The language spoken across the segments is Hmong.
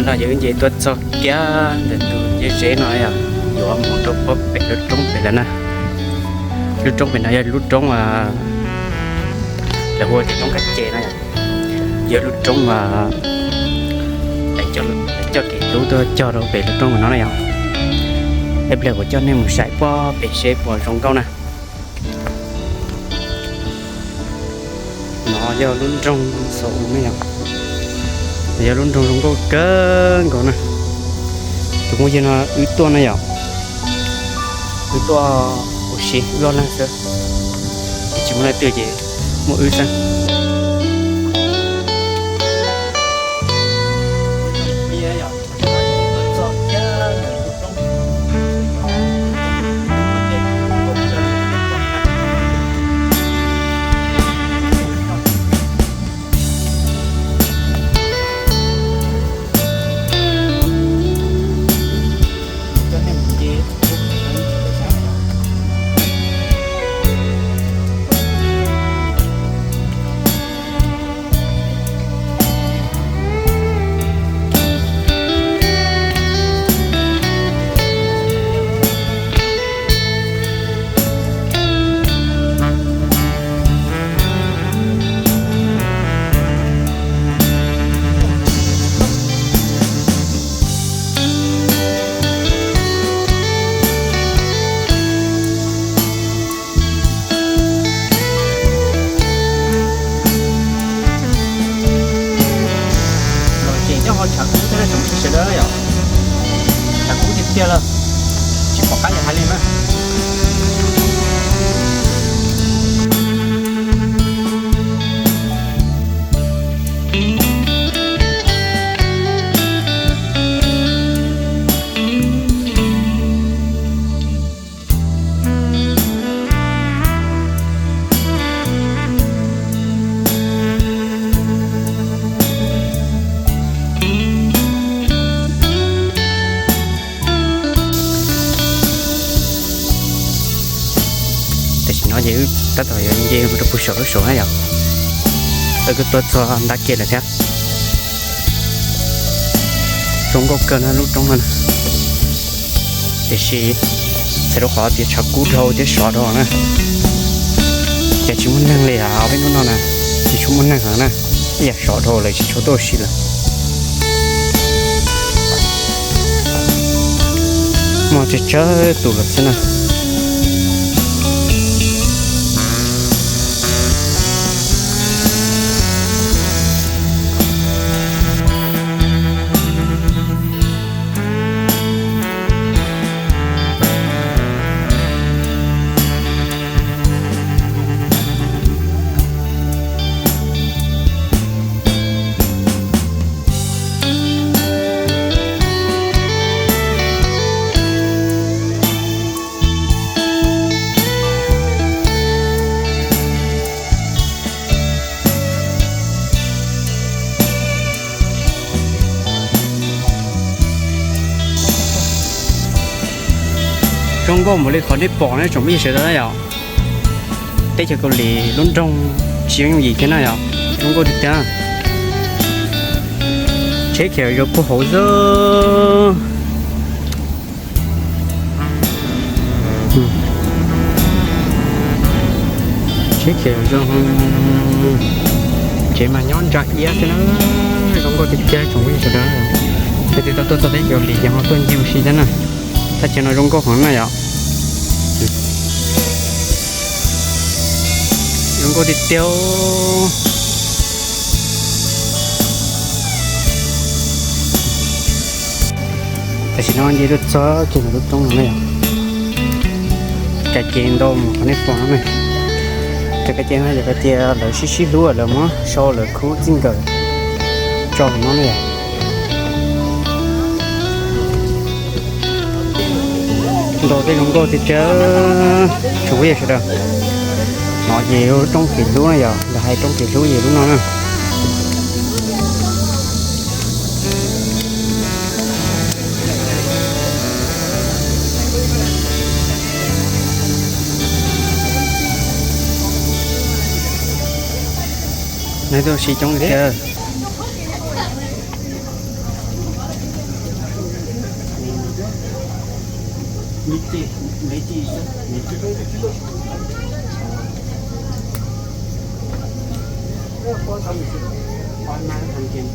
No yog wb nce tuaj txog kiag ntawm tus ncej zeb no yog yuav mus rau pem lub roob pem lawm na. Lub roob pem no yog lub roob lawv hu ua tias roob Kab Ces no yog, yog lub roob uas lawv coj kev hlub tuaj cog rau pem lub roob no na yog. Ib pliag kuv coj nej mus saib pob pem seb puas zoo nkauj na. No yog lub nroog Xaus U ne yom. Yog lub nroog zoo nkauj kawg nkaus na. Tus phooj ywg no wb tuaj na yom. Wb tuaj ua si wb ob leeg xwb, tsis muaj leej twg ces muaj wb xwb. Los ces nyob hauv tshav kub thiab na tsoom sawv daws yom. Tshav kub tiag tiag lawm, tsis pom qab yuav hais li na. Tam sim no ces wb tab tom yuav nce mus rau puag saum lub saum na yom. Wb kuj tuaj txog ntab kiag lawm thiab. Zoo nkauj kawg na lub roob no na. Tiam sis txhais rau qhov tias tshav kub dhau thiab sov dhau na. Ces tsis muaj neeg li os, peb hnub no na, tsis tshua muaj neeg heev na. Ib yam sov dhau lawm tsis tshua tuaj ua si lawm. Muaj tsawg tsawg tus lawm xwb na. Zoo nkauj npaum li qhov nej pom na tsoom phooj ywg sawv daws na yom. Teb chaws Kaus Lim lub nroog tsis yooj yim thiab na yom. Zoo nkauj tiag tiag. Tsheb khiav zos puag hauv xwb. Tsheb khiav zos, tsev mas nyob ntsa iab xwb na. Zoo nkauj tiag tiag tsoom phooj ywg sawv daws. Ces twb tau tuaj txog teb chaws Kaus Lim ces ho tuaj ncig ua si thiab na. Thaj chaw no zoo nkauj heev na yom. Zoo nkauj tiag tiag. Tam sim no nce tuaj txog kiag ntawm lub roob no na yom. Kab Ces ntau mus qhov nej pom no na. Cov kab ces no yog kab ces lawv sib sib hlub lawv muab sau lawv khub txij nkawm tso hauv no na yom. Ntau tej zoo nkauj tiag tiag tsoom phooj ywg sawv daws. No ces roob kev hlub na yom, lawv hais roob kev hlub ces lub no na. Nws tuaj ua si coob tiag. Mấy chi, mấy chi, mấy chi. Có ăn mai không Kiên?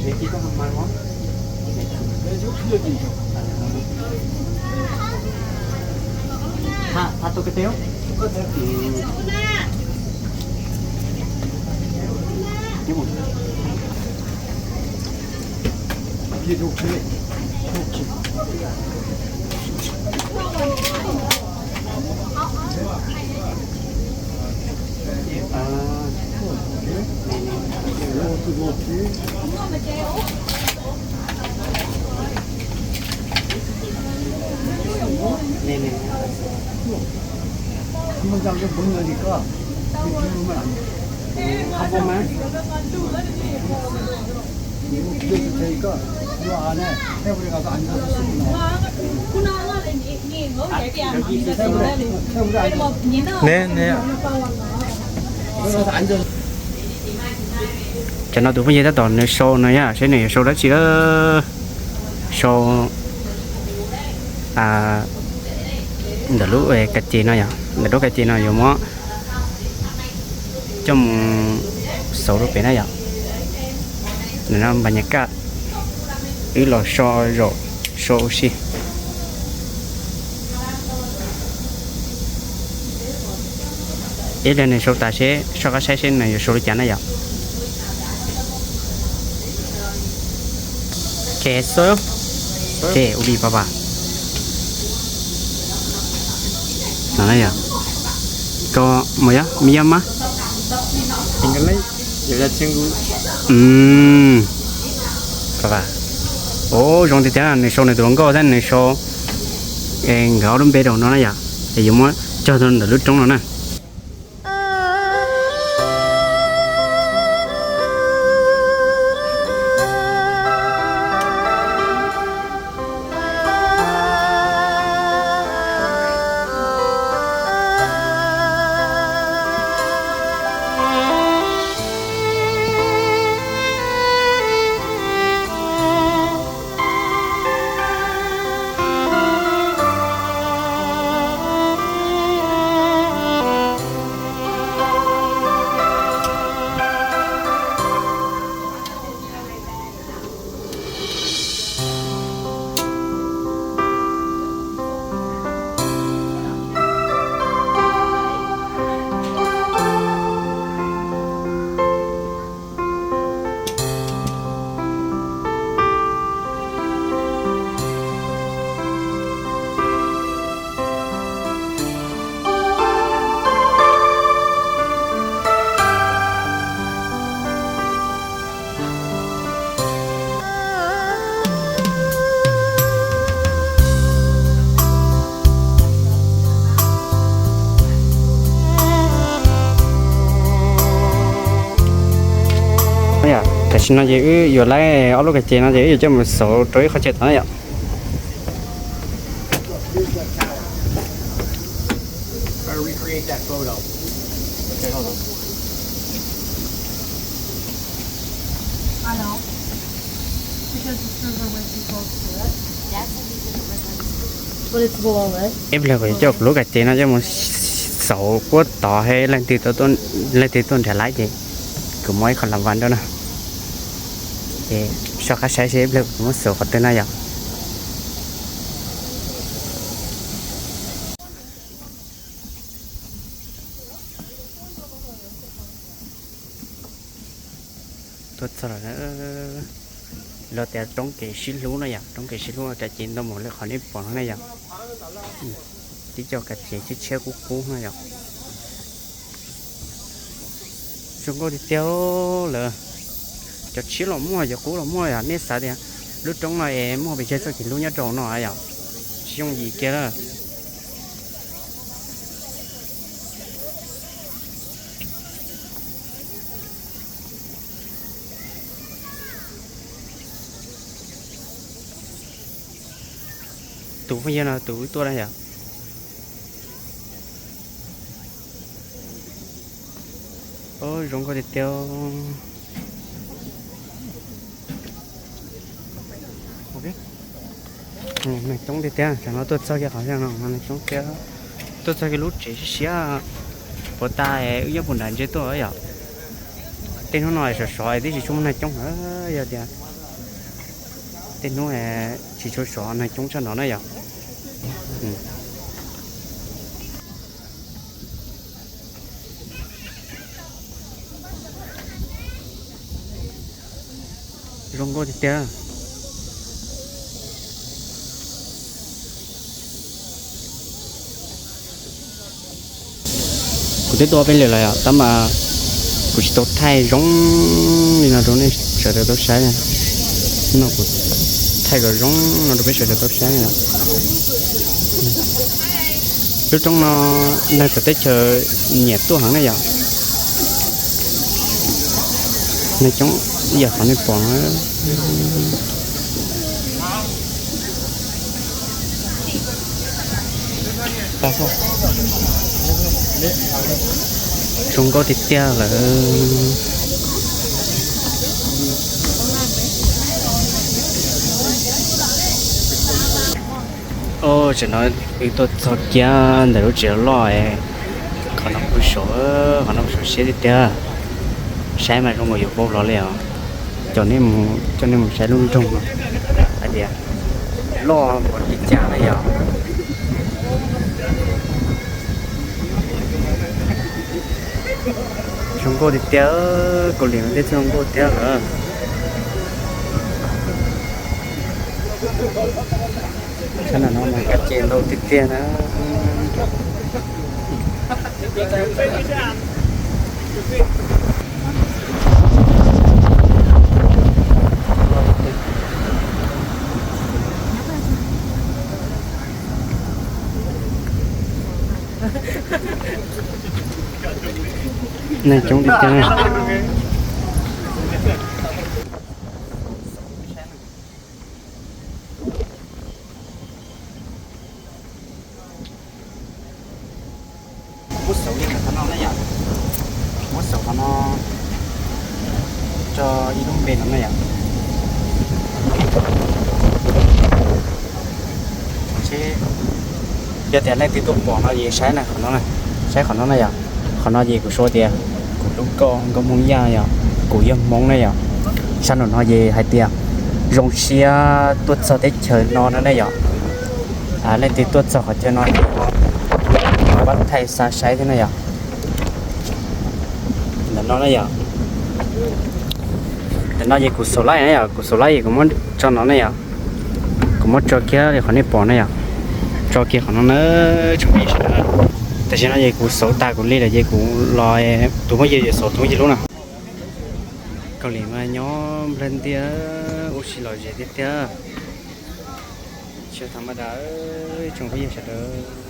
Mấy chi có ăn mai không? Hả, hả, tôi cái téo. Neb, neb. Cov no tus phooj ywg tab tom nws sau no yom, seb nws yuav sau dab tsi lawm. Sau ntawm lub ka ce no yom, ntawm lub ka ce no yuav muab coj mus xauv rau pem na yom. Nws no npas nyas kaj, wb los so zaum so ua si. Ib pliag nws sau tas seb soj qab saib seb nws yuav sau li cas na yom. Queso, queso, ua li pab pab. No na yom. Koj mus yom, me yom mas. Pab pab. Ov, zoo tiag tiag na, nws sau nws tus hluas nkauj thiab nws sau nkawd ob lub npe rau no na yom. Es yuav muab cog rau ntawm lub roob no na. Tam sim no ces wb yuav laib ob lub ka ce no ces wb yuav coj mus xauv rau ib qhov chaw tod na yom. Ib pliag kuv yuav coj kuv lub ka ce no coj mus xauv puab tod, leej twg tuaj nrhiav laib ces kuv muab ib qho las vas rau na. Ces soj qab saib seb ib pliag kuv muab xauv qhov twg na yom. Tuaj txog lawm, lawv tias roob kev sib hlub no yom, roob kev sib hlub ka ce ntau mus li qhov nej pom no na yom. Tib co ka ce tshiab tshiab qub qub no yom. Zoo nkauj tiag tiag lawm. Cov tshiab los muaj, cov qub los muaj yom, nej xav tias lub roob no es muaj pes tsawg txoj kev hlub nyob rau no yom. Tsis yooj yim kiag lawm. Tus phooj ywg no tus wb tuaj na yom. Zoo nkauj tiag tiag. Neeg coob tiag tiag, tam no tuaj txog kiag qhov no neeg coob tiag. Tuaj txog kiag lub tsev siab siab, puas tas wb nyob puag nram ntse tuaj yom. Tej hnub no sov sov twb tsis tshua muaj neeg coob, yog tias tej hnub tsis tshua sov neeg coob tshaj no na yom. Zoo nkauj tiag tiag. Kuv twb tuaj peb lwm lawm yom, tab mas kuv tsis tau thaij zoo li no rau nej sawv daws tau saib na. No kuv thaij kom zoo no rau peb sawv daws tau saib na. Lub roob no neeg txawv teb chaws nyiam tuaj heev na yom. Neeg coob yam qhov nej pom na. Zoo nkauj tiag tiag lawm. Tam no wb tuaj txog kiag ntawm lub tsev loj, qhov no kuj sov, qhov no kuj sov siab tiag tiag. Saib mas zoo nkaus yuav vau los li os. Coj nej mus saib lub nroog no hais tias loj npaum li cas na yom. Zoo nkauj tiag tiag, Kaus Lim no tej txoj zoo nkauj tiag lawm. Sab nram no mas kab ces ntau tiag tiag na. Neeg coob tiag tiag. Muab xaus li qhov no na yom, muab xaus qhov no tso ib lub npe no na yom. Yog tias leej twg tuaj pom no ces saib na, qhov no, saib qhov no na yom. Qhov no ces kuv suav tias kuv lub nkauj, nkauj Hmoob Yaj yom, kuv yog Hmoob na yom. Sab nraum no ces hais tias zoo siab tuaj txog teb chaws no na yom. Leej twg tuaj txog qhov chaw no ces pab thaij xa saib thiab na yom. Ntawm no na yom, ntawm no ces kuv xaus laij na yom, kuv xaus laij es kuv muab tso no na yom. Kuv muab tso kiag li qhov nej pom na yom, tso kiag qhov no na. Tam sim no ces kuv xaus tas kuv li lawm ces kuv los, tus phooj ywg yuav xaus tus phooj ywg lub na. Kaus Lim mas nyob nplawg ntiaj, ua si lom zem tiag tiag. Tsis tau mas da, tsoom phooj ywg sawv daws.